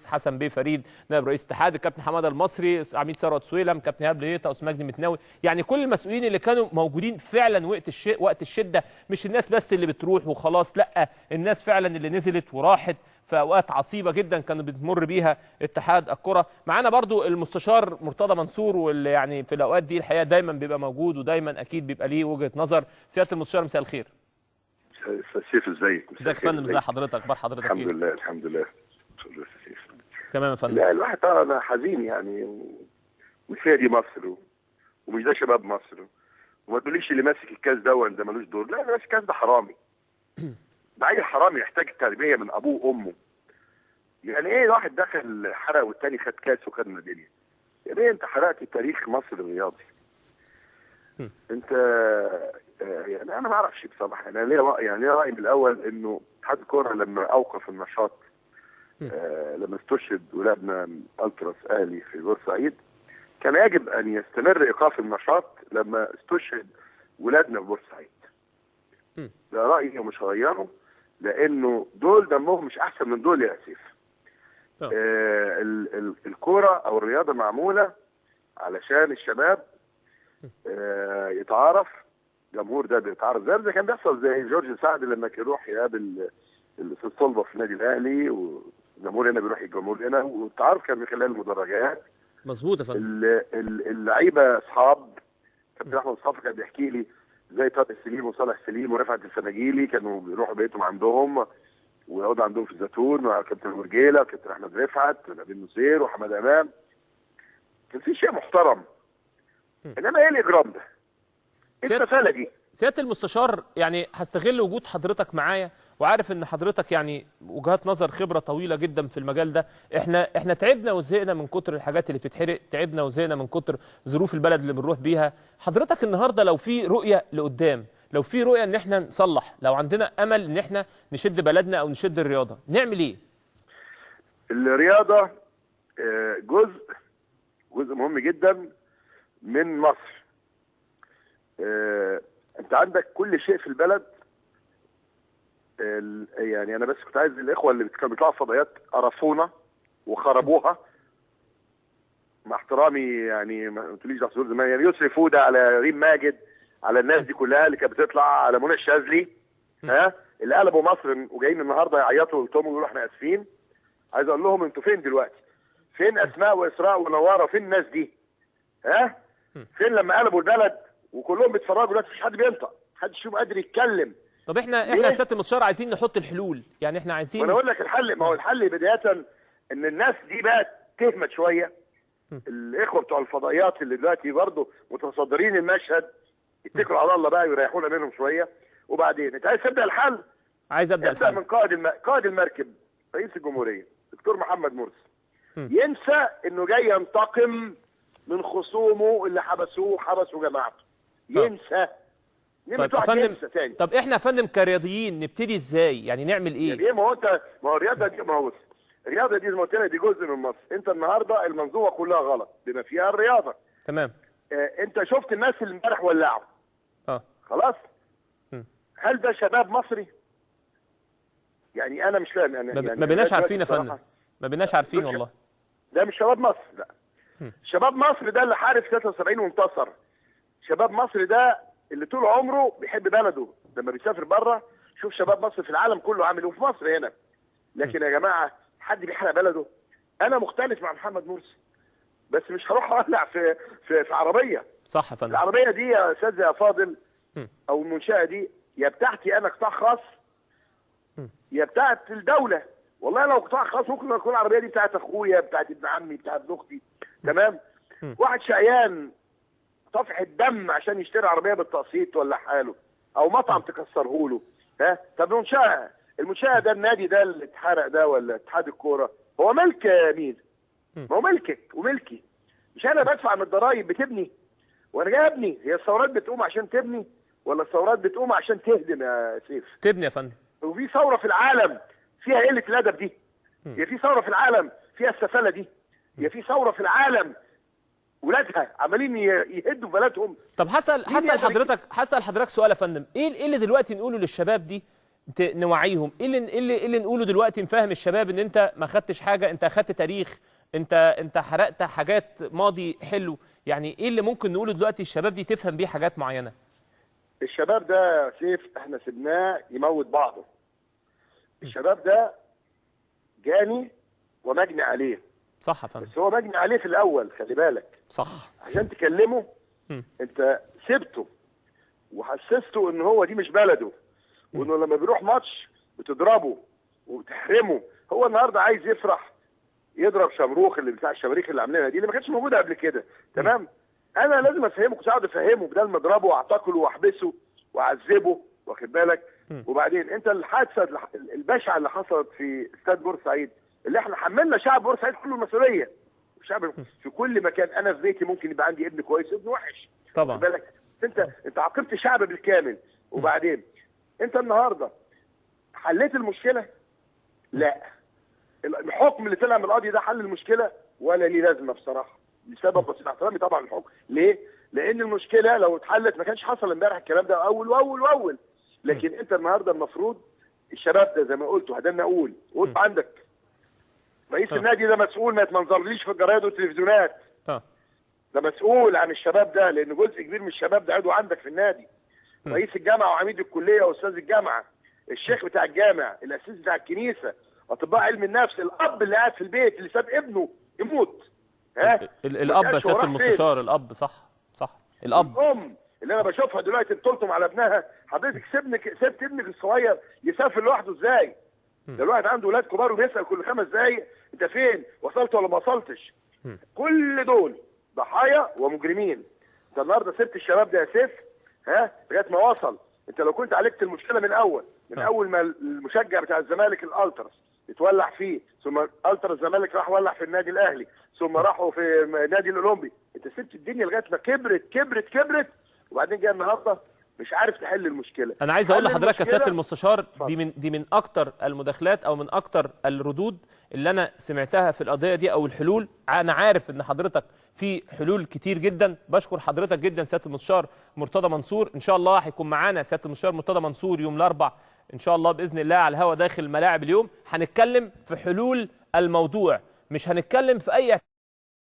حسن بيه فريد نائب رئيس الاتحاد، الكابتن حمادة المصري، عميد ثروت سويلم، كابتن ايهاب لهيطه، استاذ مجدي متناوي، يعني كل المسؤولين اللي كانوا موجودين فعلا وقت الشدة، مش الناس بس اللي بتروح وخلاص، لا الناس فعلا اللي نزلت وراحت في اوقات عصيبة جدا كانوا بتمر بيها اتحاد الكره. معانا برضو المستشار مرتضى منصور، واللي يعني في الاوقات دي الحقيقة دايما بيبقى موجود ودايما اكيد بيبقى ليه وجهه نظر. سيادة المستشار مساء الخير. استاذ سيف ازيك؟ ازيك يا فندم، ازي حضرتك، اخبار حضرتك ايه؟ الحمد لله الحمد لله. تمام يا فندم. لا الواحد طبعا حزين يعني، ومش هي دي مصر ومش ده شباب مصر، وما تقوليش اللي ماسك الكاس ده ملوش دور، لا اللي ماسك الكاس ده حرامي. ده عيل حرامي يحتاج تربيه من ابوه وامه. يعني ايه واحد دخل حرق والتاني خد كاس وخد ميدالية؟ يعني ايه انت حرقت تاريخ مصر الرياضي؟ انت يعني انا ما اعرفش بصراحة، انا ليا راي، يعني ليا راي من الاول انه اتحاد الكورة لما اوقف النشاط لما استشهد ولادنا التراس اهلي في بورسعيد، كان يجب ان يستمر ايقاف النشاط لما استشهد ولادنا في بورسعيد. ده رايي ومش هغيره، لانه دول دمهم مش احسن من دول يا سيف. الكورة او الرياضة معمولة علشان الشباب يتعارف، الجمهور ده بيتعارف زي كان بيحصل زي جورج سعد لما كان يروح يقابل الاستاذ طلبه في النادي الاهلي، والجمهور هنا بيروح الجمهور هنا، والتعارف كان من خلال المدرجات. مظبوط يا فندم. اللعيبة اصحاب. كابتن احمد مصطفى كان بيحكي لي زي طارق سليم وصالح سليم ورفعت الفناجيلي كانوا بيروحوا بيتهم عندهم ويقعدوا عندهم في الزيتون، مع كابتن مرجيله وكابتن احمد رفعت ونبيل نصير وحماد امام. كان في شيء محترم. انما ايه الاجرام ده؟ ايه السفاله دي؟ سيادة المستشار، يعني هستغل وجود حضرتك معايا، وعارف ان حضرتك يعني وجهات نظر خبره طويلة جدا في المجال ده. احنا تعبنا وزهقنا من كتر الحاجات اللي بتتحرق، تعبنا وزهقنا من كتر ظروف البلد اللي بنروح بيها. حضرتك النهارده لو في رؤية لقدام، لو في رؤية ان احنا نصلح، لو عندنا امل ان احنا نشد بلدنا او نشد الرياضة، نعمل ايه؟ الرياضة جزء مهم جدا من مصر. انت عندك كل شيء في البلد. يعني انا بس كنت عايز الاخوة اللي كانوا بيطلعوا فضائيات قرفونا وخربوها، مع احترامي يعني ما قلتليش ده حضور زمان، يعني يسري فوده على ريم ماجد، على الناس دي كلها اللي كانت بتطلع، على منى الشاذلي، ها اللي قلبوا مصر وجايين النهارده يعيطوا ويلطموا ويقولوا احنا اسفين. عايز اقول لهم انتوا فين دلوقتي؟ فين اسماء واسراء ونواره؟ فين الناس دي؟ ها؟ فين لما قلبوا البلد وكلهم بيتفرجوا دلوقتي؟ مفيش حد بينطق، محدش فيهم قادر يتكلم. طب احنا سيادة المستشار عايزين نحط الحلول، يعني احنا عايزين. وانا اقول لك الحل، ما هو الحل بداية ان الناس دي بقى تهمت شوية. الاخوة بتوع الفضائيات اللي دلوقتي برضه متصدرين المشهد يتكلوا على الله بقى ويريحونا منهم شوية. وبعدين انت عايز تبدا الحل؟ عايز ابدا الحل. ابدا من قائد المركب رئيس الجمهورية دكتور محمد مرسي. ينسى انه جاي ينتقم من خصومه اللي حبسوه حبسوا جماعته. ينسى. طيب يا فندم، طب احنا يا فندم كرياضيين نبتدي ازاي؟ يعني نعمل ايه؟ يعني ايه؟ ما هو انت، ما هو الرياضة دي، ما هو الرياضة دي زي ما قلت لك دي جزء من مصر. انت النهارده المنظومة كلها غلط بما فيها الرياضة. تمام. انت شفت الناس اللي امبارح ولعوا. خلاص؟ هل ده شباب مصري؟ يعني انا مش فاهم. يعني ما بيناش عارفين يا فندم، ما بيناش عارفين والله. ده مش شباب مصر، لا. شباب مصر ده اللي حارب 73 وانتصر. شباب مصر ده اللي طول عمره بيحب بلده، لما بيسافر بره شوف شباب مصر في العالم كله عامل ايه وفي مصر هنا. لكن يا جماعة حد بيحرق بلده؟ انا مختلف مع محمد مرسي، بس مش هروح اولع في في, في عربية. صح يا فندم. العربية دي يا استاذ يا فاضل او المنشاة دي يا بتاعتي انا قطاع خاص يا بتاعت الدولة. والله لو قطاع خاص ممكن تكون العربية دي بتاعت اخويا، بتاعت ابن عمي، بتاعت ابن اختي. تمام؟ واحد شقيان طفح الدم عشان يشتري عربية بالتقسيط ولا حاله، او مطعم تكسره له. ها؟ طب المنشاة ده، النادي ده اللي اتحرق ده ولا اتحاد الكورة، هو ملك مين؟ ما هو ملكك وملكي. مش انا بدفع من الضرايب بتبني وانا جاي ابني. هي الثورات بتقوم عشان تبني ولا الثورات بتقوم عشان تهدم يا سيف؟ تبني يا فندم. وفي ثورة في العالم فيها قلة الادب دي؟ هي في ثورة في العالم فيها السفاله دي؟ هي في ثورة في العالم ولادها عمالين يهدوا في بلدهم؟ طب هسأل حضرتك سؤال يا فندم، ايه اللي دلوقتي نقوله للشباب دي نوعيهم؟ ايه اللي نقوله دلوقتي نفهم الشباب ان انت ما خدتش حاجة، انت اخدت تاريخ، انت حرقت حاجات ماضي حلو. يعني ايه اللي ممكن نقوله دلوقتي الشباب دي تفهم بيه حاجات معينة؟ الشباب ده سيف احنا سيبناه يموت بعضه. الشباب ده جاني ومجني عليه. صح يا فندم. بس هو مجني عليه في الاول، خلي بالك. صح. عشان تكلمه انت سبته وحسسته ان هو دي مش بلده، وانه لما بيروح ماتش بتضربه وبتحرمه. هو النهارده عايز يفرح، يضرب شمروخ اللي بتاع الشماريخ اللي عاملينها دي اللي ما كانتش موجودة قبل كده، تمام؟ انا لازم افهمه، كنت اقعد افهمه بدل ما اضربه واعتقله واحبسه واعذبه، واخد بالك؟ وبعدين انت الحادثة البشعة اللي حصلت في استاد بورسعيد، اللي احنا حملنا شعب بورسعيد كله المسؤولية. الشعب في كل مكان، انا في بيتي ممكن يبقى عندي ابن كويس وابن وحش، طبعا، واخد بالك؟ انت عاقبت الشعب بالكامل. وبعدين انت النهارده حليت المشكلة؟ لا. الحكم اللي طلع من القاضي ده حل المشكلة ولا ليه لازمه بصراحة؟ لسبب بسيط، احترامي طبعا للحكم. ليه؟ لان المشكلة لو اتحلت ما كانش حصل امبارح الكلام ده اول واول واول. لكن انت النهارده المفروض الشباب ده زي ما قلت وهدمنا اقول، قلت عندك رئيس النادي ده مسؤول، ما يتمنظرليش في الجرايد والتلفزيونات. ده مسؤول عن الشباب ده، لان جزء كبير من الشباب ده عضو عندك في النادي. رئيس الجامعة وعميد الكلية واستاذ الجامعة، الشيخ بتاع الجامع، الاسيس بتاع الكنيسة، اطباء علم النفس، الاب اللي قاعد في البيت اللي ساب ابنه يموت. ها الاب يا سيادة المستشار، الاب. صح صح، الاب. الام اللي انا بشوفها دلوقتي بتلطم على ابنها، حضرتك سبت ابنك الصغير يسافر لوحده ازاي؟ ده الواحد عنده اولاد كبار وبيسال كل 5 دقايق انت فين؟ وصلت ولا ما وصلتش؟ كل دول ضحايا ومجرمين. انت النهارده سبت الشباب ده يا سيف، ها، لغاية ما وصل. انت لو كنت عالجت المشكلة من اول، من اول ما المشجع بتاع الزمالك الالتراس اتولع فيه، ثم التراس الزمالك راح ولع في النادي الاهلي، ثم راحوا في النادي الاولمبي، انت سبت الدنيا لغاية ما كبرت كبرت كبرت، وبعدين جاي النهارده مش عارف تحل المشكلة. انا عايز اقول لحضرتك يا سيادة المستشار، دي من اكتر المداخلات او من اكتر الردود اللي انا سمعتها في القضية دي او الحلول. انا عارف ان حضرتك في حلول كتير جدا. بشكر حضرتك جدا سيادة المستشار مرتضى منصور. ان شاء الله هيكون معانا سيادة المستشار مرتضى منصور يوم الاربعاء ان شاء الله باذن الله على الهوا داخل ملاعب اليوم. هنتكلم في حلول الموضوع، مش هنتكلم في اي